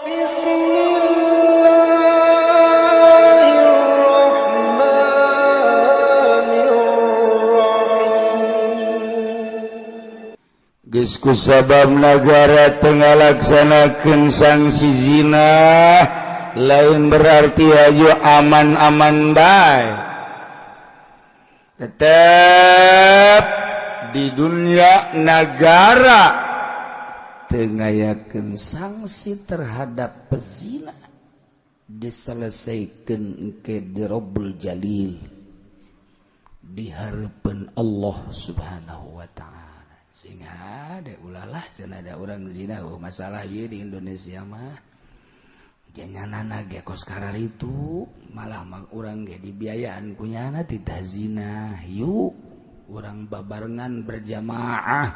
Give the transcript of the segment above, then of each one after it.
Bismillahirrahmanirrahim. Geus kusabab nagara teu ngalaksanakeun sanksi zina, lain berarti ayo aman-aman bae. Tetep di dunia negara teu ngayakeun sanksi terhadap pezina, diselesaikan ke di Robbul Jalil, di hareupeun Allah Subhanahu wa Ta'ala. Sehingga ada ulalah cenah, ada orang zina. Oh, masalah ieu di Indonesia mah jangan ge kos itu, malah mah urang ge dibiayaan ku nyana tidak zina. Yuk, urang babarengan berjamaah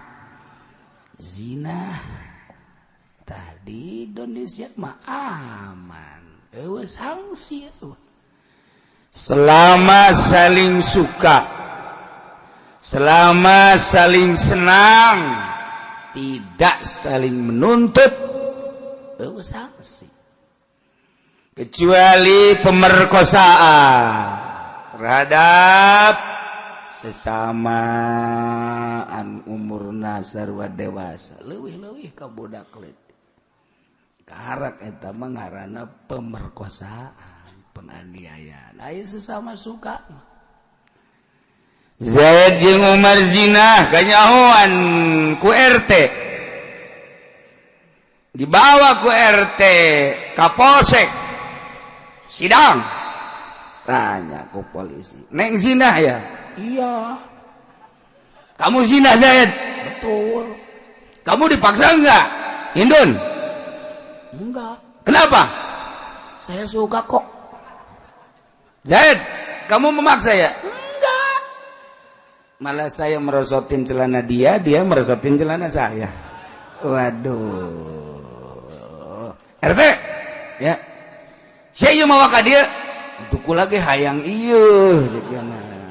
zina. Tadi Indonesia mah aman, euweuh sanksi euweuh. Selama saling suka, selama saling senang, tidak saling menuntut, euweuh sanksi, kecuali pemerkosaan terhadap sesama an umurna sarua dewasa, leuwih-leuwih ka budak leutik. Karak eta mah ngaranna pemerkosaan, penganiayaan. Aya sesama suka mah. Zaid jeung Umar zina, kanyahoan ku RT, dibawa ku RT ka polsek, sidang. Tanya ku polisi, "Neng zina ya?" "Iya." "Kamu zina, Zaid?" "Betul." "Kamu dipaksa enggak, Hindun?" "Enggak." "Kenapa?" "Saya suka kok." "Zaid, kamu memaksa ya?" "Enggak." Malah saya merosotin celana dia, dia merosotin celana saya. Waduh. RT, ya. Saya mau ka dia, tuku lagi hayang ieu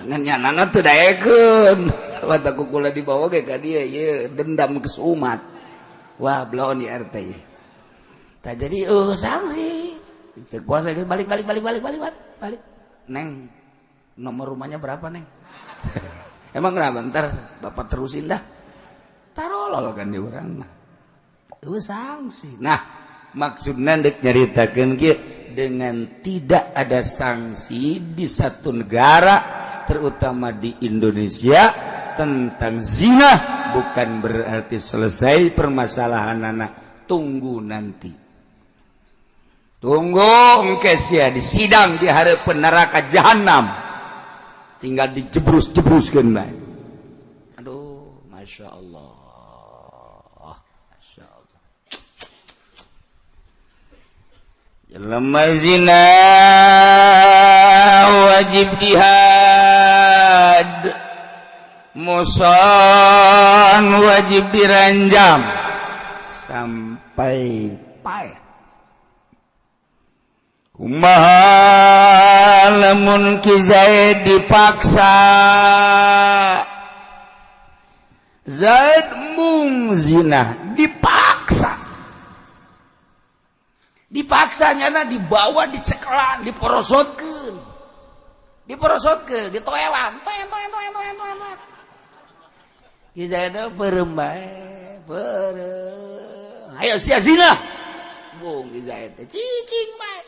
ngan nyanana teu daekeun. Wata kukula dibawa ge ka dia ieu dendam ke umat. Wah, bloon di RT. Tak jadi sanksi. Cek puasa balik, balik, balik, balik, balik, balik, balik. "Neng, nomor rumahnya berapa, Neng?" "Emang kenapa? Ntar bapak terusin dah." Tarolol kan di urang mah. Sanksi. Nah, maksudnya dek nyaritakeun kieu, dengan tidak ada sanksi di satu negara, terutama di Indonesia, tentang zina, bukan berarti selesai permasalahan anak. Tunggu nanti, tunggu engke sia di sidang di hareupeun neraka jahanam, tinggal dijebrus-jebruskeun bae. Aduh, masya Allah, masya Allah. Jelema zina wajib dihad, muhson wajib diranjam sampai paeh. Kumaha lamun Ki Zaid dipaksa? Zaid mung zina dipaksa, Dipaksanya dibawa, dicekelan, diporosotkeun, diporosotkeun, ditoelan, toen toen toen toen toen toen. Ki Zaid beureum bae, beureum. "Ayo sia zina." Bung Ki Zaid teh cicing bae.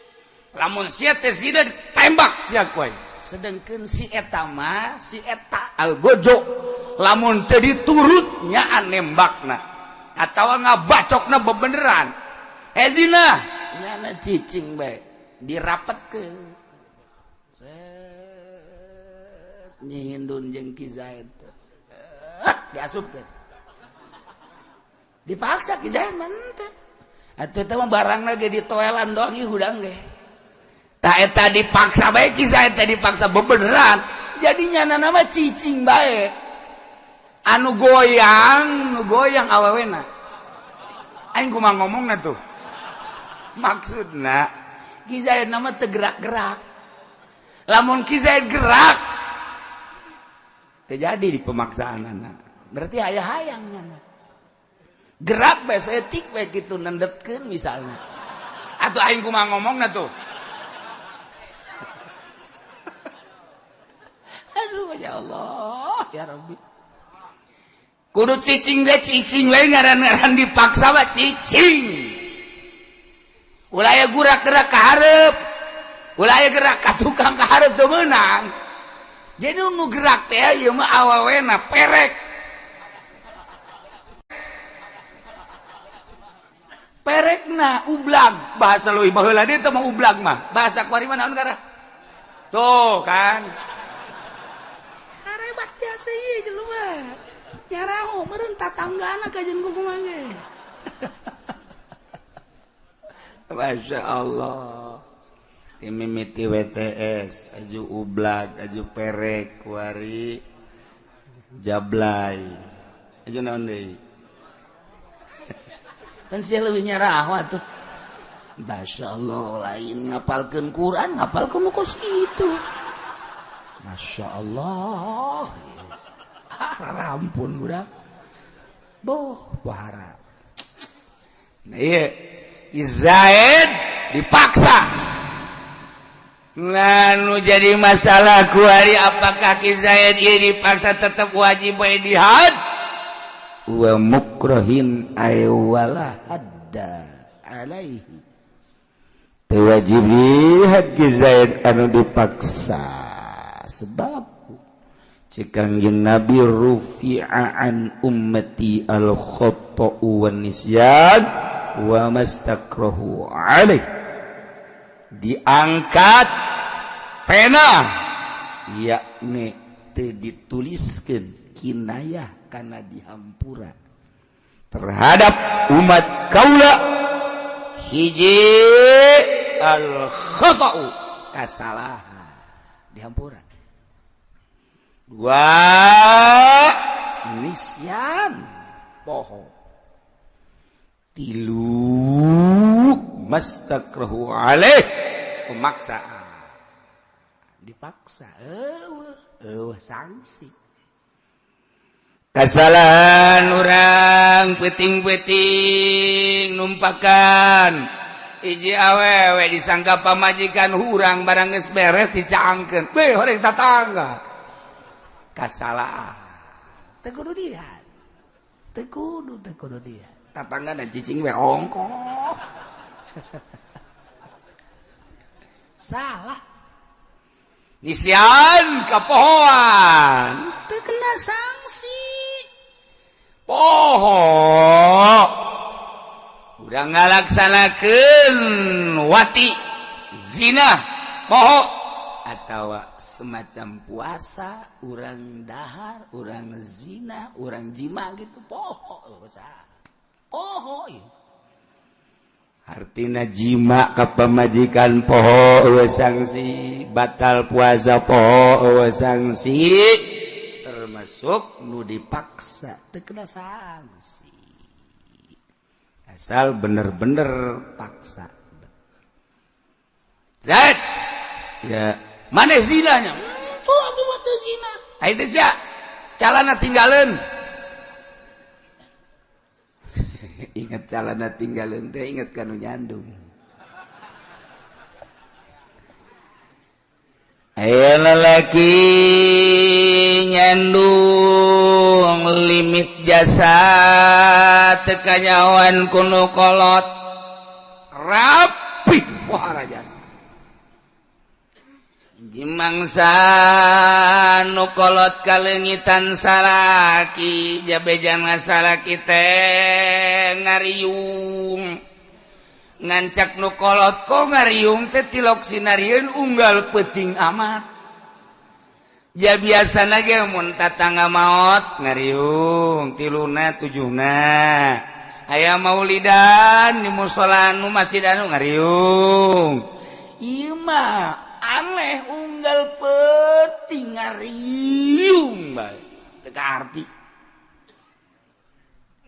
"Lamun sia teh zina, ditembak sia kuy." Sedangkan si eta mah, si eta algojo, lamun teu diturut nyaan nembakna atawa ngabacokna bebeneran. "Eh, zina." Nyana cicing bae, dirapetkeun. Set, nyihindun jeung Ki Zaid diasupkeun. Dipaksa Ki Zaid mah henteu. Atuh eta mah barangna ge ditoelan doang ieu hudang ge. Tak, eta dipaksa bae Ki Zaid teh, dipaksa bebeneran. Jadi nyana nama cicing bae. Anu goyang, nu goyang awewena. Aing kumaha ngomongna tuh? Maksudna Ki Zaid nama teu gerak-gerak. Lamun Ki Zaid gerak, terjadi di pemaksaan anak. Berarti aya hayang nyana. Gerak bae saeutik bae kitu, nendetkeun misalnya. Atuh aing kumaha ngomongna tuh. Aduh ya Allah, ya Rabbi. Kudu cicing ge cicing we ngaran-ngaran dipaksa mah cicing. Ulah aya gerak-gerak ka hareup. Ulah aya gerak ka tukang ka hareup teu meunang. Jadi nu gerak teh ieu mah awawena perek. Perekna ublag, bahasa leuwih baheula deui teh mah ublag mah. Bahasa kuari mah naon karah? Tuh kan. Karebat jasa ieu jelema. Nyaraho meureun tatanggana kajeun kumaha ge. Masya Allah. Mimiti WTS aju ublag aju perek kuari jablay aju naon deui kan sia leuwih nyaraho atuh. Masya Allah lain ngapalkeun Quran ngapalkeun kos kitu. Masya Allah rampun budak boh bahara. Nah ieu Zaid dipaksa. Lalu jadi masalah kuari apakah Ki Zaid ieu dipaksa tetap wajib bae dihad wa mukrohin ay wala hadda alaihi. Teu wajib dihad Ki Zaid anu dipaksa sebab cek Kangjeng Nabi rufi'a an ummati al khata'u wan nisyan wa mastakrahu alaih. Diangkat pena yakni teu dituliskeun kinayah kana dihampura terhadap umat kaula hiji al khata'u kasalahan dihampura, dua nisyan poho, tilu mastakrahu alaih pemaksaan dipaksa eueuh sanksi kasalahan urang peuting-peuting numpakan hiji awewe disangka pamajikan hurang barang geus beres dicaangkeun weh horeng tatangga kasalahan teu kudu dia teu kudu dia tatangga dan cicing we ongkoh. Salah nisian kapohoan teu kena sanksi poho urang ngalaksanakeun wati zina poho atawa semacam puasa urang dahar urang zina urang jima gitu poho poho ieu. Artina jima ka pamajikan poho eueuh sanksi, batal puasa poho eueuh sanksi, termasuk nu dipaksa teu kena sanksi asal bener-bener paksa. Zaid ya maneh zinanya tuh abdi mah teu zina ai teh sia calana tinggaleun. Ingat calana tinggalin teh ingat kanu nyandung. Aya lalaki nyandung limit jasa teu kanyahoan kuno kolot rapih wahara jasa. Jimangsa nu kolot kalengitan salaki jabejan salaki teh ngariung ngancak nu kolot ko ngariung teh tilok sinarieun unggal peuting amat. Ya biasana ge mun tatangga maot ngariung tiluna tujuhna aya maulidan di musala nu masjid anu ngariung. Ieu mah aneh unggal peuting ngariung bae teu kaarti.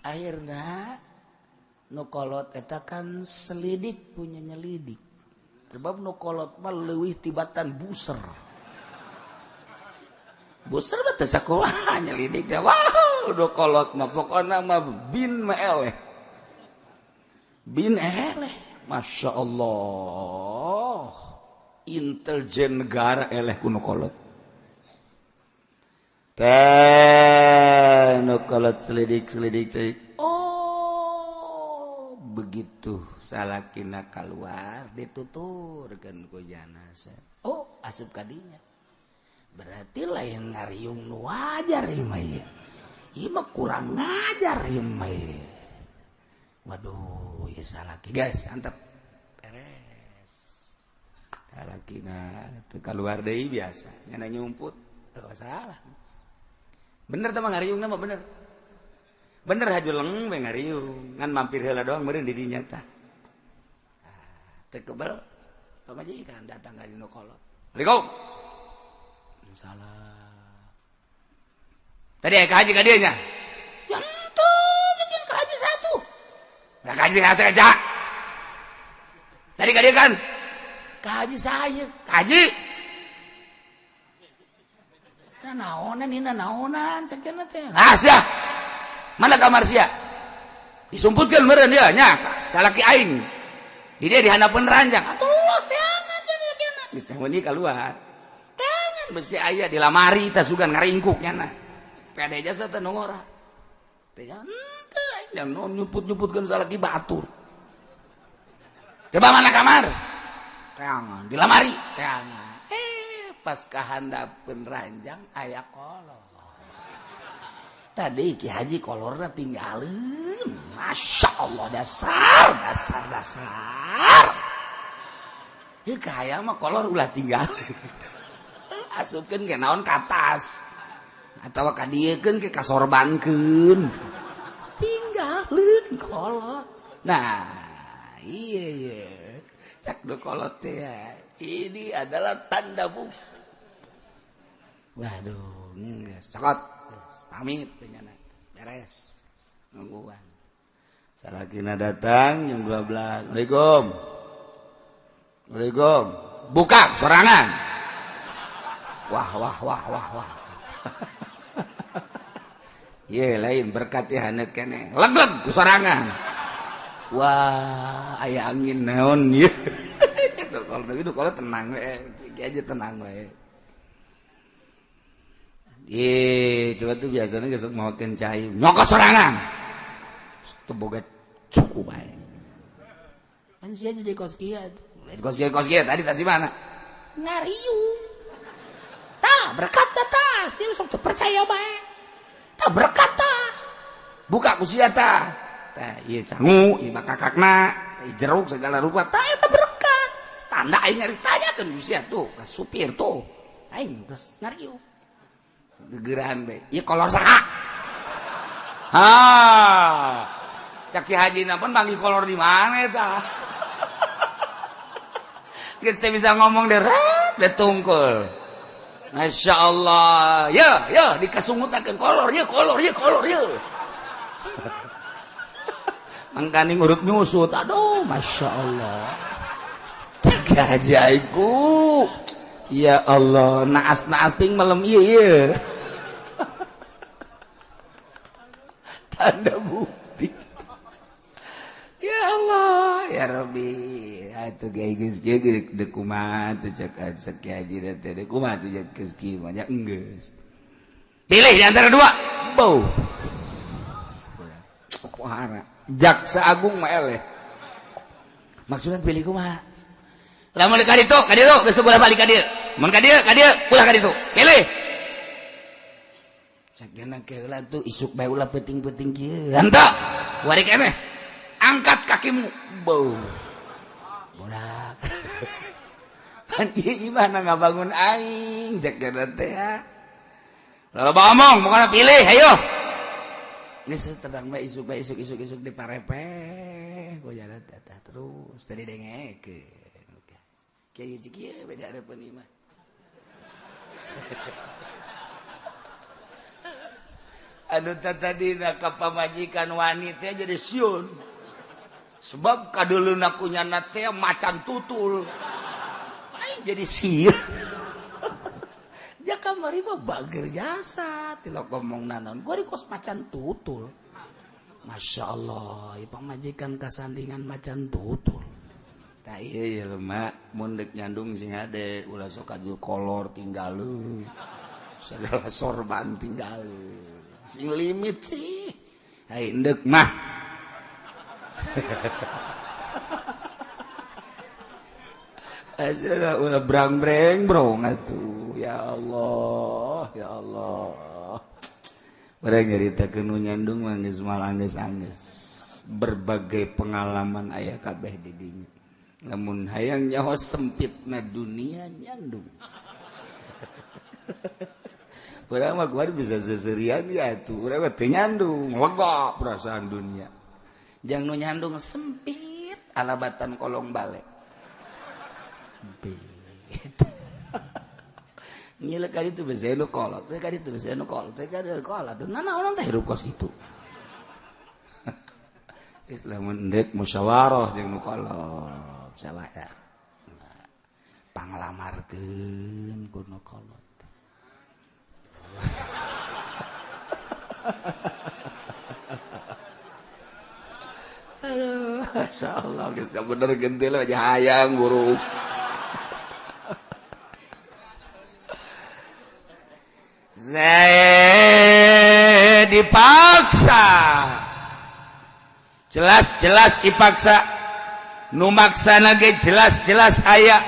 Akhirna nu kolot eta kan selidik punya nyelidik. Sebab nu kolot mah leuwih tibatan buser. Buser mah teu sakumaha nyelidik teh. Wah, nu kolot mah pokona mah bin mah eleh. Bin eleh. Masya Allah, intelijen negara eleh ku nu kolot. Teh nu kolot selidik selidik selidik. Oh, begitu salakina keluar dituturkeun ku janasa. Oh, asup kadinya. Berarti lain ngariung nu wajar ieu mah ieu. Ieu mah kurang ngajar ieu mah ieu. Waduh, ya salaki guys, antep. Beres. Salakina teu keluar deui biasa, nyana nyumput. Oh, salah. Bener teh mah ngariung mah bener. Bener hajuleng we ngariung, ngan mampir heula doang meureun di dinya tah. Teu kebel pamajikan datang ka dinu kolot. Assalamualaikum. Salah. Tadi ka haji ka dieu nya. Jantu bikin ka haji satu. Nah, ka haji aja. Tadi ka dieu kan? Ka haji saya, ka haji. Nah, naonan ini naonan sakieu teh. Nah, sia. Mana kamar sia? Disumputkeun meureun dia nya, salaki aing. Di dia dihanapeun ranjang. Atuh los teangan cenah sakieu. Geus teh meuni kaluar. Teangan besi aya di lamari tah sugan ngaringkuk nyana. Pede jasa teh nu ngora. Teh henteu aing da nyumput-nyumputkeun salaki batur. Coba mana kamar? Teangan di lamari, teangan. Pas kahandapeun ranjang aya kolor. Tadi Ki Haji kolorna tinggalin. Masya Allah, dasar dasar dasar. Ieu kahayang mah kolor ulah tinggal. Asupkeun ke naon ka tas. Atawa ka dieukeun ke kasorbankeun. Tinggalin kolor. Nah, iya iya. Cak do kolot teh ya. Ini adalah tanda bukti. Waduh, geus cokot. Pamit penyana. Beres. Nungguan. Salakina datang jam 12. Assalamualaikum. Assalamualaikum. Buka sorangan. Wah wah wah wah wah. Ye lain berkat ya hanet kene. Leg-leg ku sorangan. Wah, aya angin naon ye. Cek kalau itu kalau tenang we, aja tenang we. Ye, coba tuh biasanya gesok mawakeun cai, nyokot sorangan. Teu boga cukup bae. Kan sia jadi kos kieu atuh. Lain kos kieu kos kieu tadi tas di mana? Ngariung. Tah, berkat tah, sia sok teu percaya bae. Tah berkat tah. Buka ku sia tah. Tah ieu sangu, ieu mah kakakna, ieu jeruk segala rupa. Tah eta berkat. Tanda aing nyari tanyakeun ku sia tuh, ka supir tuh. Aing geus ngariung. Gegeran be. Ieu kolor saha? Ha. Cak Ki Haji na pun manggih kolor di mana eta? Geus teu bisa ngomong deret de tungkul. Masya Allah. Ya, ya dikasungutakeun kolor ya, kolor ya, kolor ya. Mangkaning urut nyusut. Aduh, Masya Allah. Cak Ki Haji aiku. Ya Allah, naas-naas ting malam ieu ieu. Tanda bukti. Ya Allah, ya Rabbi. Atuh geus geus deuk kumaha tuh cek cek Ki Haji teh deuk kumaha tuh cek geus kieu mah nya enggeus. Pilih di antara dua. Bau. Pohara. Jaksa Agung mah eleh. Maksudna pilih kumaha? Lamun ka ditu, ka ditu geus ulah balik ka dieu. Mun ka dieu, ka dieu, ulah ka ditu. Pilih. Cek geuna keula tuh isuk bae ulah penting-penting kieu. Henteu. Wari keneh. Angkat kakimu. Bau. Borak. Pan ieu imahna ngabangun aing cek geuna teh. Lalu omong, pokoknya pilih, ayo. Geus tenang bae isuk bae isuk isuk isuk diparepeh. Ku jalan teh terus tadi dengekeun. Kiai kieu beda arepeun imah. Anu tadi ka pamajikan wanita jadi siun. Sebab kadeuleuna ku nyana teh macan tutul. Aing jadi sieun. Ja kamari mah bager jasa tilok ngomong naon. Gua di kos macan tutul. Masya Allah, ieu pamajikan kasandingan macan tutul. Tah ieu jelema mun deuk nyandung sing hade ulah sok aju kolor tinggaleuh. Segala sorban tinggaleuh. Sing limit sih. Hai endek mah. Asal ulah brang-breng brong atuh. Ya Allah, ya Allah. Urang nyaritakeun nu nyandung mah geus moal anggeus-anggeus. Berbagai pengalaman aya kabeh di dinya. Lamun hayang nyaho sempitna dunia nyandung. Urang mah kuari bisa seserian ya atuh. Urang mah teu nyandung, lega perasaan dunia. Jang nu nyandung sempit alabatan kolong bale. Ngila kali itu bisa nu kolot, kali itu bisa nu kolot, kali itu kolot. Nah, orang teh hirup kos itu. Islam mendek musyawarah jeung nu kolot, musyawarah. Panglamarkeun ku nu kolot. Aduh, masyaallah geus bener gentil aja hayang buruk. Saya dipaksa, jelas-jelas dipaksa, nu maksana ge jelas-jelas aya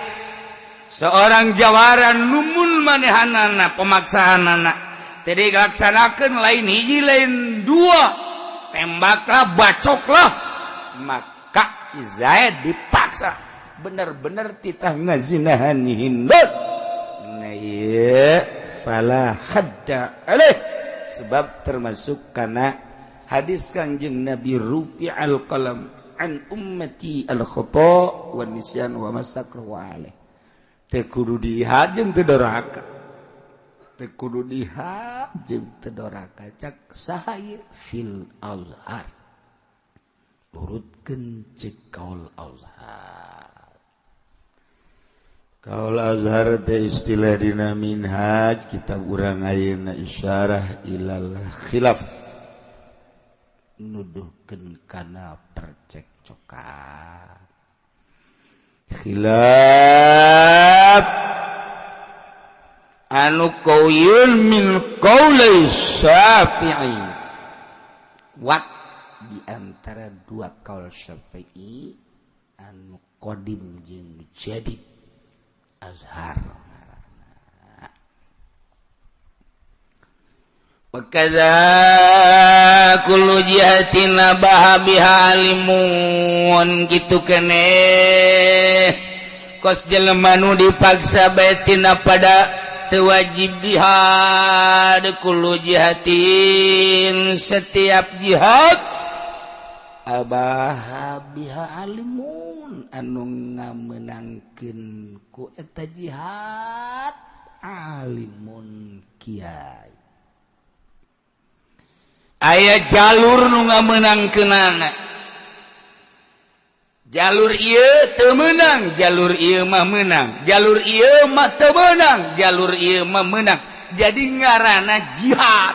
seorang jawara numun manehanana pemaksaanana teu dilaksanakeun lain hiji lain dua, tembaklah bacoklah, maka Zaid dipaksa bener-bener titah ngazinahan hindun. Nah ieu fala hadda alaih, sebab termasuk karena hadis Kangjeng Nabi rufi'al qalam an ummati al khata wa nisyan wa masakru alaih. Teu kudu dihad jeung teu doraka, teu kudu dihad jeung teu doraka. Cak saha ieu fil azhar, turutkeun ceuk kaul azhar. Kaul azhar teh istilah dina minhaj kitab urang ayeuna isyarah ilal khilaf, nuduhkeun kana percekcokan khilaf anu qaulun min qauli Syafi'i, wat di antara dua kaul Syafi'i anu qadim jeung jadid azhar. Wa kadza kullu jihatin abaha biha alimun, kitu keneh kos jelema nu dipaksa bae tina pada teu wajib jihad kullu jihatin setiap jihad abaha biha alimun anu ngamenangkeun ku eta jihad alimun kiai. Aya jalur nu ngamenangkeunana, jalur ieu teu meunang, jalur ieu mah meunang, jalur ieu mah teu meunang, jalur ieu mah meunang. Jadi ngaranna jihad.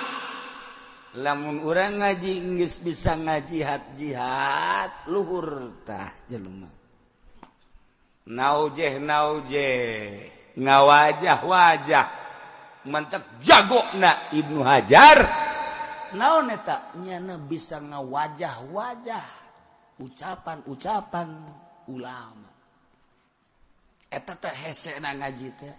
Lamun urang ngaji geus bisa ngajihad jihad luhur tah jelema. Naujeh naujeh ngawajah wajah mentek jago na Ibnu Hajar. Naon eta nyana bisa ngawajah wajah ucapan-ucapan ulama. Eta teh hesena ngaji teh.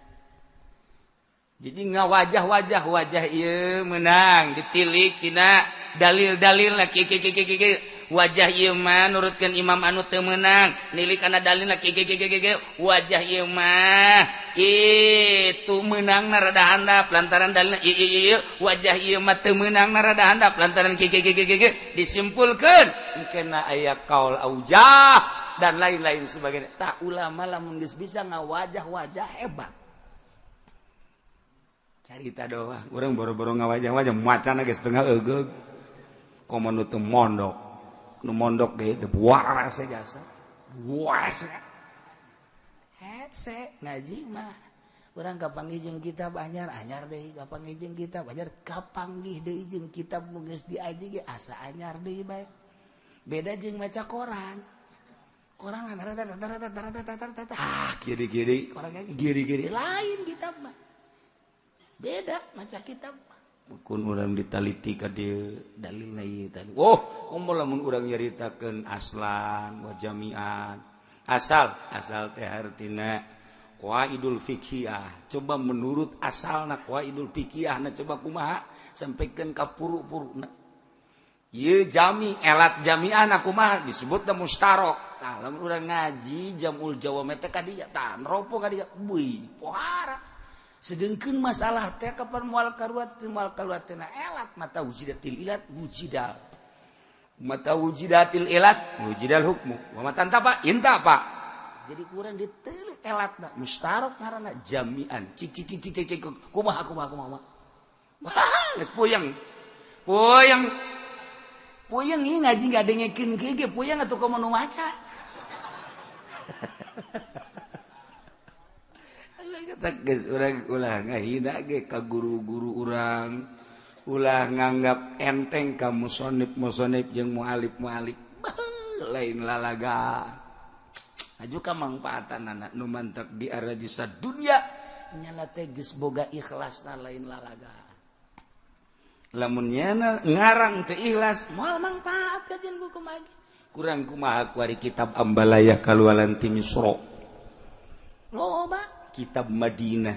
Jadi ngawajah-wajah wajah ieu menang ditilik tina dalil-dalilna kieu kieu kieu kieu, wajah ieu mah nurutkeun imam anu teu meunang, nilik kana dalilna kieu kieu kieu kieu, wajah ieu mah kitu meunangna rada handap lantaran dalilna ieu ieu ieu, wajah ieu mah teu meunangna rada handap lantaran kieu kieu kieu kieu, disimpulkeun engkena aya kaul aujah dan lain-lain sebagainya. Tak ulama lamun geus bisa ngawajah-wajah hebat. Carita doang, orang boro-boro ngawajah-wajah macana ge setengah egeug. Komo nu teu mondok, nu mondok ge teu waras jasa. Waras. Hese ngaji mah. Urang kapanggih jeung kitab anyar, anyar deui, kapanggih jeung kitab anyar, kapanggih deui jeung kitab nu geus diaji ge asa anyar deui bae. Beda jeung maca koran. Korangan ah kiri-kiri kiri-kiri lain kitab mah. Beda maca kitab mah. Kun urang ditaliti ka dieu dalilna ieu tadi. Oh, komo lamun urang nyaritakeun aslan wa jami'an. Asal, asal teh hartina qawaidul fiqhiyah. Coba menurut asalna qawaidul fiqhiyah na coba kumaha sampaikan ka puru-puruna. Ieu jami elat jami'an kumaha disebutna mustarok. Tah lamun urang ngaji jamul jawami teh ka dieu tah ropo ka dieu. Beuy, pohara. Sedengkeun masalah teh kapan moal karuat teh elat mata wujidatil ilat wujidal. Mata wujidatil ilat wujidal hukmu. Wa mata antapa intapa. Jadi kurang diteuleuh elatna mustarok ngaranna jami'an. Cik cik cik cik cik kumaha kumaha kumaha. Wah, geus puyeng. Puyeng. Puyeng ieu ngaji ngadengekeun kieu ge puyeng atuh komo nu maca. Geus urang ulah ngahina ge ka guru-guru urang, ulah nganggap enteng ka musonib-musonib jeung mualif-mualif. Lain lalaga. Aju ka mangpaatanana nu mantak di arajisa dunya nyala teh geus boga ikhlasna lain lalaga. Lamun nyana ngarang teu ikhlas moal mangpaat kajian buku magi. Kurang kumaha kuari kitab Ambalayah kaluaran ti Misra. Loba kitab Madinah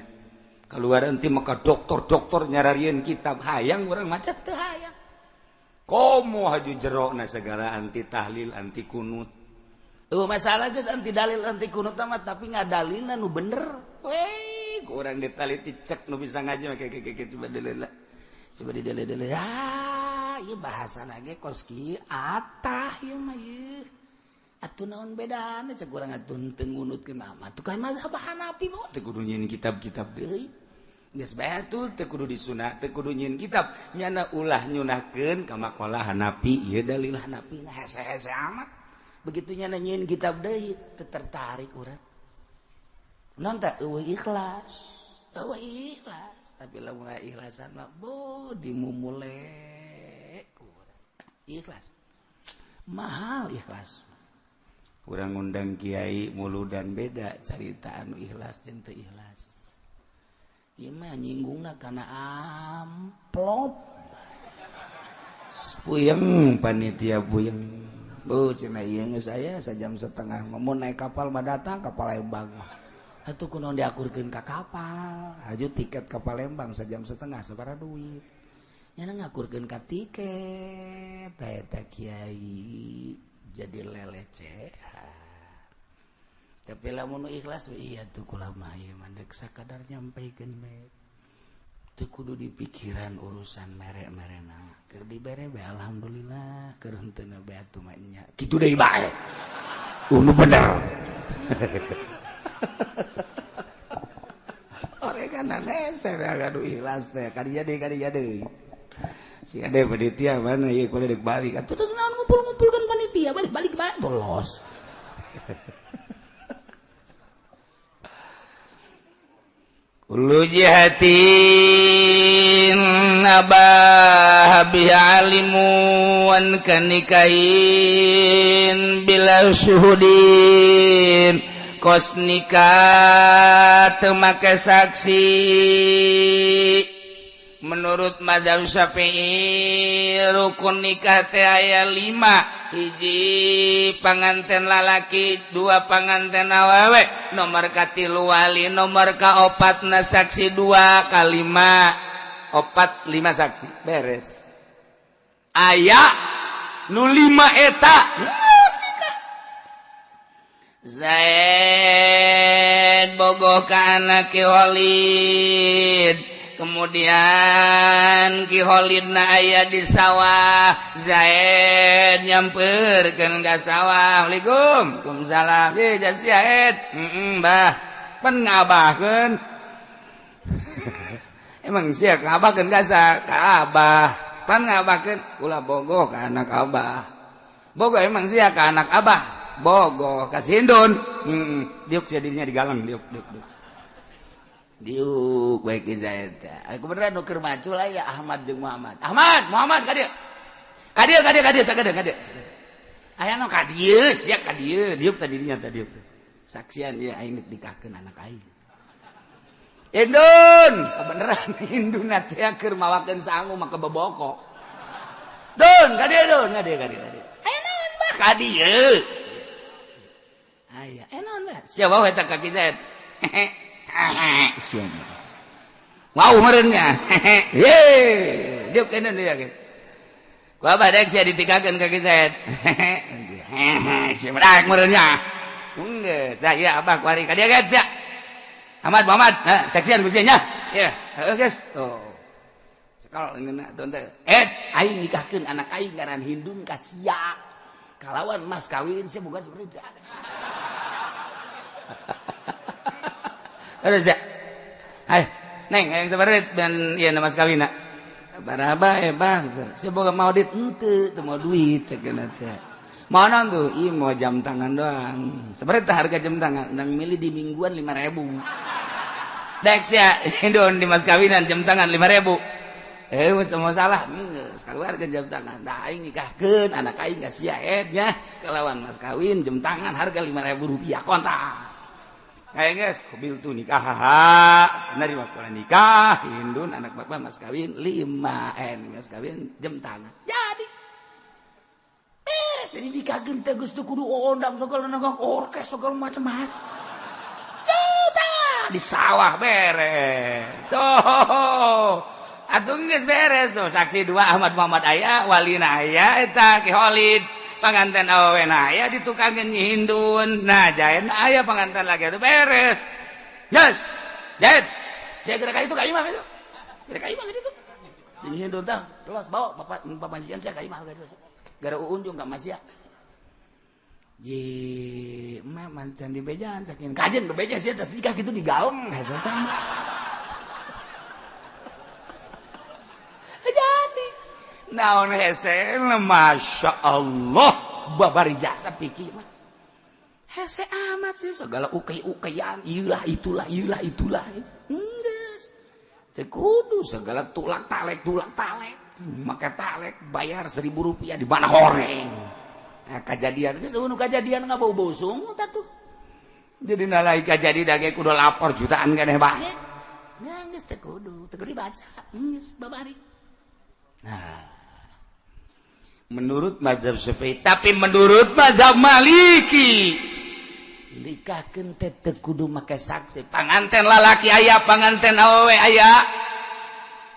keluaran ti maka doktor-doktor nyararieun kitab hayang urang maca teu hayang. Komo haju jerona segala anti tahlil anti kunut. Eueuh masalah geus anti dalil anti kunut mah tapi ngadalilna nu bener. Weh, urang ditaliti cek nu bisa ngaji mah keke coba dalil. Coba didalil-dalil. Ah, ieu bahasana ge kos kieu atah ieu mah ieu. Atuh naon bedana cek urang atuh teu ngunutkeun mah atuh ka mazhab Hanafi mah teu kudu nyieun kitab-kitab deui. Geus bae atuh teu kudu disunah, teu kudu nyieun kitab. Nyana ulah nyunahkeun ka maqalah Hanafi ieu dalil Hanafi nah hese-hese amat. Begitu nyana nyieun kitab deui teu tertarik urang. Naon teh eueuh ikhlas. Eueuh ikhlas. Tapi lamun ikhlasan mah bo dimumule urang. Ikhlas. Mahal ikhlas. Urang ngundang kiai muludan beda carita anu ikhlas jeung teu ikhlas. Ieu mah nyinggungna kana amplop. Puyeng panitia puyeng. Bu cenah ieu geus aya sajam setengah mun naik kapal mah datang ka Palembang. Atuh kunaon diakurkeun ka kapal? Haju tiket ka Palembang sajam setengah sabaraha duit. Nyana ngakurkeun ka tiket eta kiai jadi lelecehan. Tapi lamun ikhlas iya tuh kula mah ieu mah deuk sakadar nyampaikeun bae. Teu kudu dipikiran urusan mere-merena. Keur dibere bae alhamdulillah, keur henteu bae atuh mah nya. Kitu deui bae. Nu bener. Oregan hese gaduh ikhlas teh kadinya deui. Si ade panitia mana ieu kudu deuk balik. Atuh naon ngumpul-ngumpulkeun panitia balik-balik bae los. Kullu jihatin abah biha alimun kanikahin bila syuhudin kos nikah teu make saksi. Menurut mazhab Syafi'i rukun nikah teh aya 5. Hiji panganten lalaki, 2 panganten awewe, nomor katilu wali, nomor kaopatna saksi 2, kalima 4 5 saksi beres. Aya nu 5 eta geus nikah. Zaid bogoh ka anak Ki Khalid. Kemudian Ki Khalidna aya di sawah, Zaid nyamperkeun ka sawah. Assalamualaikum. Waalaikumsalam. Ye Zaid. Heeh, Bah. Pan ngabahkeun. Emang sia ngabahkeun ka ka Abah. Pan ngabahkeun ulah bogoh ka anak Abah. Bogoh emang sia ka anak Abah. Bogoh ka Sindun. Heeh, diuk sia dirinya digalang diuk diuk diuk. Diuk baik Zaid. Aku beneran nu keur macul aya Ahmad jeung Muhammad. Ahmad, Muhammad ka dieu. Ka dieu ka dieu ka dieu sakeudeung ka dieu. Aya nu ka dieu sia ka dieu, dieu tadi dinya tadi dieu. Saksian ieu aing nikahkeun anak aing. Indun, kebeneran Indun teh keur mawakeun sangu maka beboko. Dun, ka dieu dun, ka dieu ka dieu ka dieu. Aya naon bah ka dieu. Aya, eh naon bah? Sia bawa eta ka kita. Hehe. Sia. Wow meureunnya. Ye, dieu kena dia gitu. Ku abah dek sia ditikakeun ka kita. Hehe, sia berak meureunnya. Geus, saya abah kuari ka dieu kan sia. Ahmad Muhammad, nah, saksian ku sia nya. Ya, heuh geus. Tuh. Cekal ngeuna tuh teh. Eh, aing nikahkeun anak aing ngaran Hindun ka sia. Kalawan mas kawin sia boga seperti Ada sia. Hai, neng hayang sabarit dan ieu mas kawinna. Baraba eh bang, sia boga mau duit henteu, teu mau duit cek teh. Mau naon tuh? Ih mau jam tangan doang. Sebenarnya harga jam tangan, nang milih di mingguan 5.000. Dek sia, Hindun di mas kawinan jam tangan 5.000. Eh, mau salah, geus keluarga jam tangan. Tah aing nikahkeun anak aing ka sia nya kalawan mas kawin jam tangan harga 5.000 rupiah kontak. Aing geus qabil tu nikah ha, nerima kula nikah Hindun anak bapak mas kawin 5 n mas kawin jam tangan. Jadi beres jadi nikahkeun teh geus teu kudu ondang segala nagak orkes segala macam-macam. Tuh di sawah beres. Tuh. Atuh geus beres tuh saksi dua Ahmad Muhammad aya, walina aya eta Ki Kholid. Panganten awena aya ditukangkeun Nyi Hindun. Nah, jaen aya panganten lagi atuh beres. Yes. Jaen. Saya gerak itu ka imah itu. Gerak ka imah gitu. Nyi Hindun tah, terus bawa bapak pamajikan saya ka imah gitu. Gara uun jeung ka Masya. Ye, emak mancan di bejaan saking kajen bebeja sih atas nikah gitu digaleng hese sama. Jadi naon hese Masya Allah babari jasa pikir mah. Hese amat sih segala ukai-ukaian iyalah itulah iyalah itulah. Enggeus. Teu kudu segala tulak talek make talek bayar 1.000 rupiah di mana horeng. Nah, kejadian geus eueuh kejadian ngabau-bau sungut atuh. Jadi nalai kajadi dage kudu lapor jutaan keneh bae. Nya geus teu kudu, teu kudu dibaca. Geus babari. Nah, menurut mazhab Syafi'i, tapi menurut mazhab Maliki nikahkeun teh teu kudu make saksi. Panganten lalaki aya, panganten awewe aya.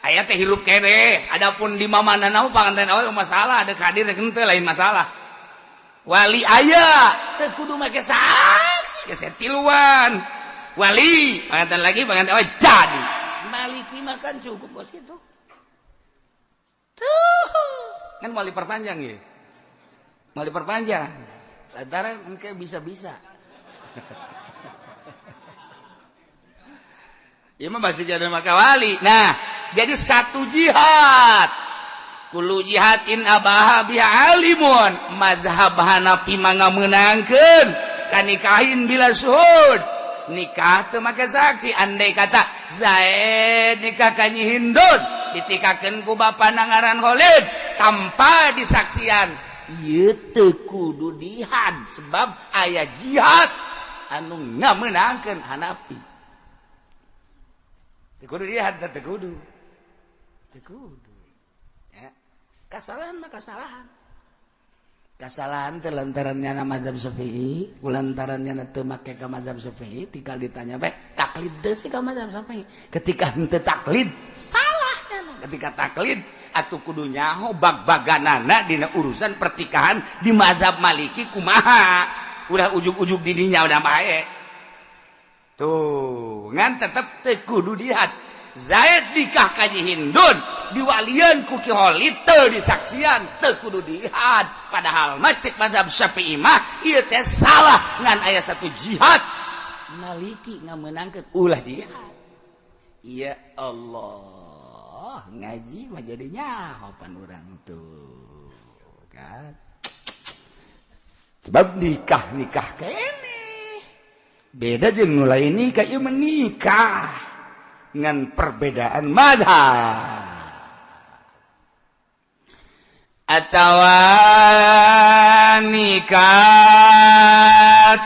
Aya teh hirup keneh. Adapun di mamana panganten awewe masalah, ada hadir henteu lain masalah. Wali aya teu kudu make saksi, geus tiluan. Wali panganten lagi panganten awewe jadi. Maliki mah kan cukup bos gitu. Tuh, kan mau diperpanjang ya. Mau diperpanjang. Lantaran engke bisa-bisa. Ieu mah masih jadi maka wali. Nah, jadi satu jihad. Kullu jihadin abaha biha alimun. Mazhab Hanafi mah ngamenangkeun kanikahin bila suhud. Nikah teu make saksi. Andai kata Zaid nikah ka Nyi Hindun, ditikakeun ku bapana ngaran Khalid tanpa disaksian. Ieu teu kudu dihad sebab aya jihad anu ngamenangkeun Hanafi. Teu kudu dihad teu kudu. Teu kudu. Ya. Kasalahan mah kasalahan. Kasalahan teh lantarannya na mazhab Syafi'i, lantarannya na teu make ka mazhab Syafi'i, tinggal ditanya bae, taklid teu sih ka mazhab Syafi'i. Ketika henteu taklid, salah nya. Ketika taklid atuh kudu nyaho bag-baganana dina urusan pertikahan di mazhab Maliki kumaha. Udah ujug-ujug didinya udah bae. Tuh, ngan tetep teu kudu dihat. Zaid nikah ka Nyi Hindun diwalian ku Ki Kholid teu disaksian teu kudu dihad. Padahal mah cek mazhab Syafi'i mah ieu teh salah ngan aya satu jihad Maliki ngamenangkeun ulah dihad. Ya Allah, ngaji mah jadi nyaho pan urang tuh kan. Sebab nikah-nikah keneh beda jeung nu lain nikah ieu menikah ngan perbedaan mazhab. Atawa nikah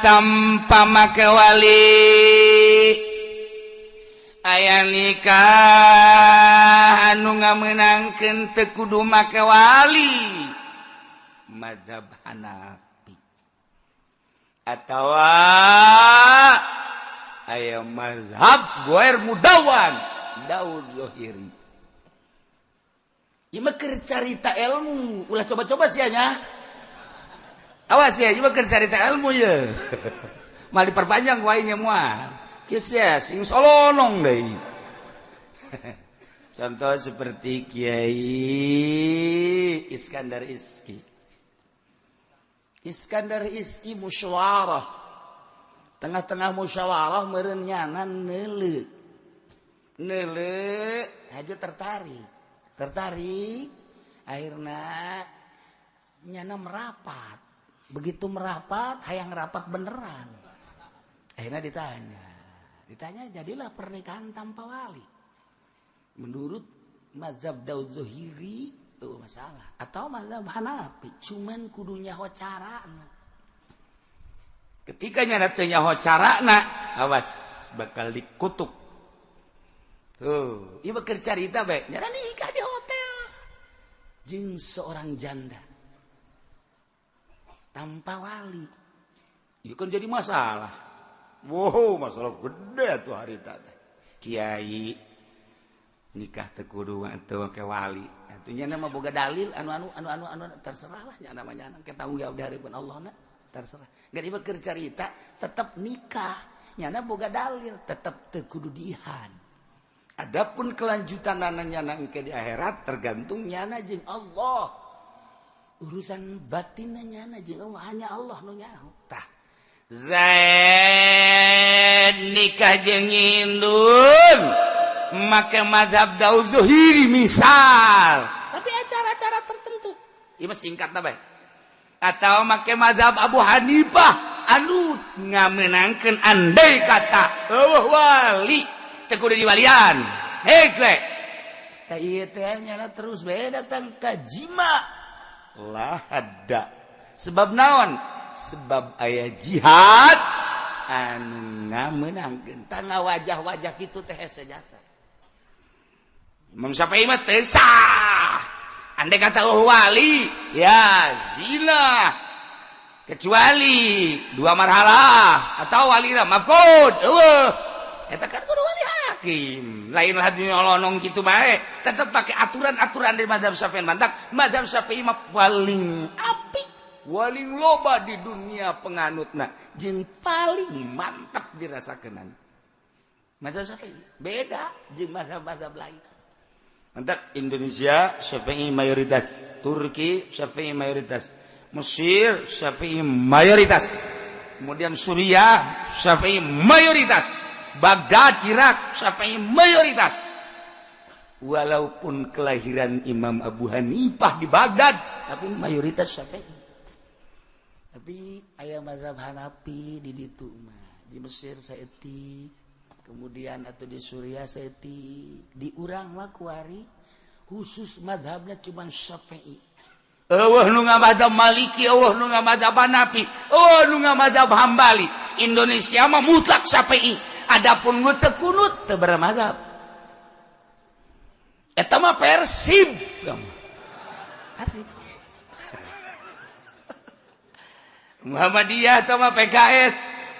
tanpa make wali. Aya nikah anu ngamenangkeun teu kudu make wali, mazhab Hanafi. Atawa aya mazhab Goer Mudawan, Daud Zohiri. Ieu mah keur carita ilmu, ulah coba-coba sia nya. Awas ya, ieu mah keur carita ilmu ye. Mal diperpanjang ku aing moal. Kieu sia sing solonong deui. Contoh seperti Kiai Iskandar Iski. Iskandar Iski musyawarah. Tengah-tengah musyawarah meureun nyana neuleu. Neuleu aja tertarik. Tertarik, akhirnya nyana merapat. Begitu merapat, hayang rapat beneran. Akhirnya ditanya. Ditanya, jadilah pernikahan tanpa wali. Menurut mazhab Daud Zohiri oh, masalah. Atau mazhab Hanafi, cuman kudu nyaho carana. Ketika nyana teu nyaho carana, awas bakal dikutuk. Tuh, ieu keur carita bae. Nyana nikah di hotel jeung seorang janda tanpa wali. Ieu kan jadi masalah. Wow, masalah gede tuh hari tadi. Kiai nikah teu kudu teu make wali. Atuh nya mah boga dalil anu anu anu anu anu, terserah lah nya namanya ke tanggung jawab dari hadapan Allah na terserah. Geus ieu keur carita tetep nikah. Nyana boga dalil tetep teu kudu diihan. Adapun kelanjutan nyana engke di akhirat tergantung nyana jeung Allah. Urusan batin nyana jeung Allah, hanya Allah nu nyaho. Tah. Zaid nikah jeung Hindun make mazhab Daud Zuhiri misal. Tapi acara-acara tertentu. Ieu mah singkatna bae. Atau make mazhab Abu Hanifah anu ngamenangkeun andai kata eueuh wali teu kudu diwalian. Hei we. Tah ieu teh nyana terus bae datang ka jima. Lah ada. Sebab naon? Sebab aya jihad anu ngamenangkeun. Tangga wajah-wajah kitu teh hese jasa. Imam Syafi'i mah teu sah. Andai kata oh wali, ya zina. Kecuali dua marhalah atau wali mafqud. Eueuh. Eta kan kudu wali hakim. Lain lah nyolonong kitu bae. Tetep pakai aturan-aturan dari mazhab Syafi'i. Mantak mazhab Syafi'i mah paling apik, paling loba di dunia penganutna, jeung paling mantap dirasakeun. Mazhab Syafi'i beda jeung mazhab-mazhab lain. Mantap Indonesia Syafi'i mayoritas, Turki Syafi'i mayoritas, Mesir Syafi'i mayoritas, kemudian Suriah Syafi'i mayoritas, Baghdad Irak Syafi'i mayoritas. Walaupun kelahiran Imam Abu Hanifah di Baghdad, tapi mayoritas Syafi'i. Tapi aya mazhab Hanafi di ditu mah, di Mesir saeutik, kemudian atau di Suriah saeutik, di urang mah kuari khusus mazhabnya cuma Syafi'i. Eueuh nu ngamadzhab Maliki, eueuh nu ngamadzhab Hanafi, eueuh nu ngamadzhab Hambali. Indonesia mah mutlak Syafi'i. Adapun nu teu kunut teu bermadzhab. Eta mah Persib. Persib. Muhammadiyah atau mah PKS.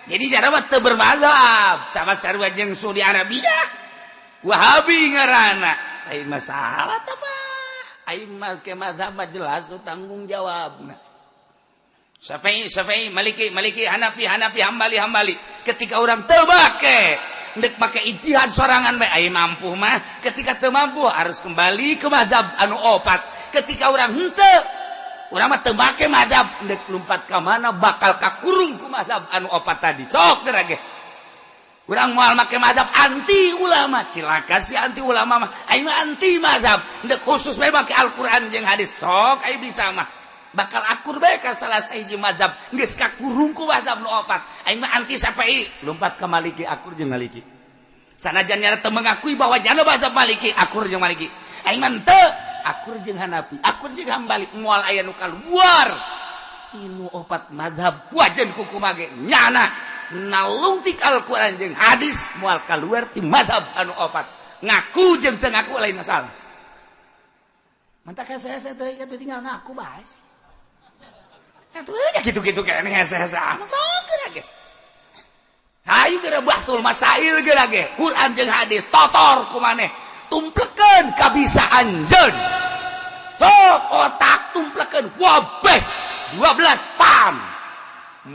Jadi cara mah teu bermadzhab. Tama sarua jeung Saudi Arabia. Wahabi ngaranna. Lain masalah tah mah. Aing mah ke mazhab mah jelas nu tanggung jawabna. Syafi'i, Syafi'i, Maliki, Maliki, Hanafi, Hanafi, Hambali, Hambali. Ketika orang teu make, ndek make ijtihad sorangan bae aing mampu mah. Ketika teu mampu harus kembali ke mazhab anu opat. Ketika orang henteu, urang mah teu make mazhab, ndek lumpat ka mana bakal kakurung ku mazhab anu opat tadi. Sok geura ge. Urang moal make mazhab anti ulama, cilaka si anti ulama mah. Aing mah anti mazhab, ndek khusus bae make Al-Qur'an jeung hadis. Sok aing bisa mah. Bakal akur bae ka salah sahiji mazhab, geus kakurung ku mazhab nu opat. Aing mah anti Syafi'i, lompat ka Maliki, akur jeung Maliki. Sanajan nyana teu mengakui bahwa jana mazhab Maliki, akur jeung Maliki. Aing mah teu Akur jeung Hanafi, akur jeung Hambali, moal aya nu kaluar tinu opat mazhab. Wajan kukumaha ge nyana nalungtik Al-Qur'an jeung hadis moal kaluar ti mazhab anu opat. Ngaku jeung teu ngaku lain masalah. Mantak saya teh tinggal ngaku bae sih. Atuh aja gitu-gitu kayaknya hese-hese amat sok geura ge. Hayu geura bahsul masail geura ge. Quran jeung hadis totor ku maneh. Tumplekeun kabisa anjeun. Sok otak tumplekeun wabeh 12 pam.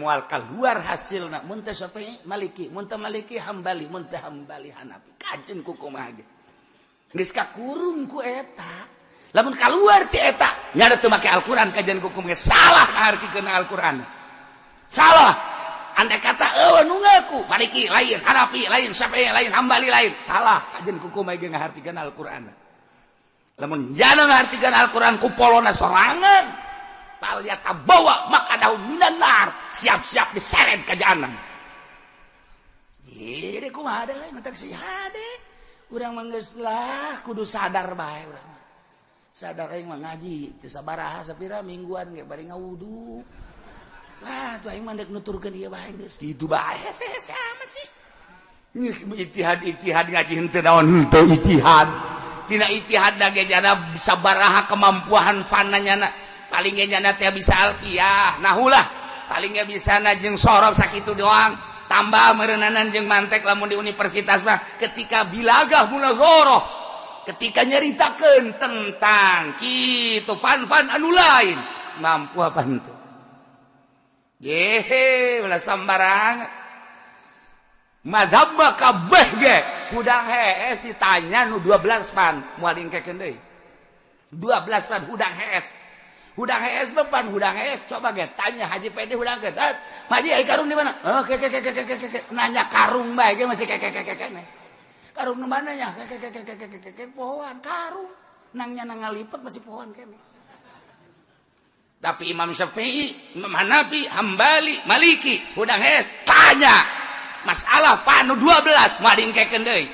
Moal keluar hasilna mun teu Syafi'i Maliki, mun teu Maliki Hambali, mun teu Hambali Hanafi. Kajen ku kumaha ge. Geus kakurung ku eta. Lamun keluar ti eta nyada teu make Al-Qur'an kajian hukum ge salah ngahartikeun Al-Qur'an. Salah. Andai kata eueuh nu ngaku Maliki lain, Hanafi lain, Syafi'i lain, Hambali lain, salah kajian hukum ge ngahartikeun Al-Qur'an. Lamun jana ngahartikeun Al-Qur'an ku polona sorangan, fal yatabawwa maq'adahu minan nar, siap-siap diseret ka jahanam. Jadi kumaha deui matak si hade. Urang mah geus lah kudu sadar bae urang. Sadar aing mah ngaji teu sabaraha sapira mingguan ge bari ngawudu. Lah tuh aing mah deuk nuturkeun ieu bae geus. Kitu bae hese-hese amat sih. Ijtihad ijtihad ngaji henteu naon henteu ijtihad. Dina ijtihad da ge jana sabaraha kemampuan fanna nyana. Paling ge nyana teh bisa alfiah, nahulah. Paling ge bisa na jeung sorof sakitu doang. Tambah meureunanan jeung mantek lamun di universitas mah ketika bilagah munazarah, ketika nyeritakan tentang gitu fan-fan anu lain mampu apa henteu? Gehe ulah sambarang mazhab mah kabeh ge hudang hees ditanya nu 12 pan moal dingkekeun deui. 12 pan hudang hees, hudang hees mah pan hudang hees. Coba ge tanya Haji Pedi hudang ge, "Haji, ai karung di mana?" "Oh, ke ke ke ke ke ke." Nanya karung bae ge masih ke ke ke ke ke. Karung nu mana nya? Ke ke ke ke ke ke ke pohoan karung. Nangnya nang ngalipet masih pohoan kene. Tapi Imam Syafi'i, Imam Hanafi, Hambali, Maliki, hudang hees tanya masalah fanu 12 moal dingkekeun deui.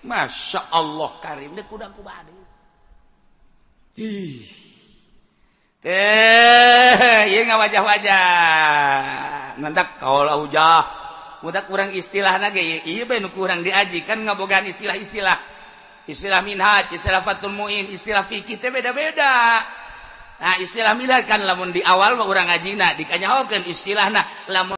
Masya Allah karim deh kuda kubadi. Ih. Teh, ieu ngawajah-wajah. Ngantak kaul ujah. Udah kurang istilah ge ieu bae nu kurang diaji kan ngabogaan istilah-istilah. Istilah minhaj, istilah Fathul Muin, istilah fikih teh beda-beda. Nah, istilah minhaj kan lamun di awal mah urang ngajina dikanyahokeun istilahna lamun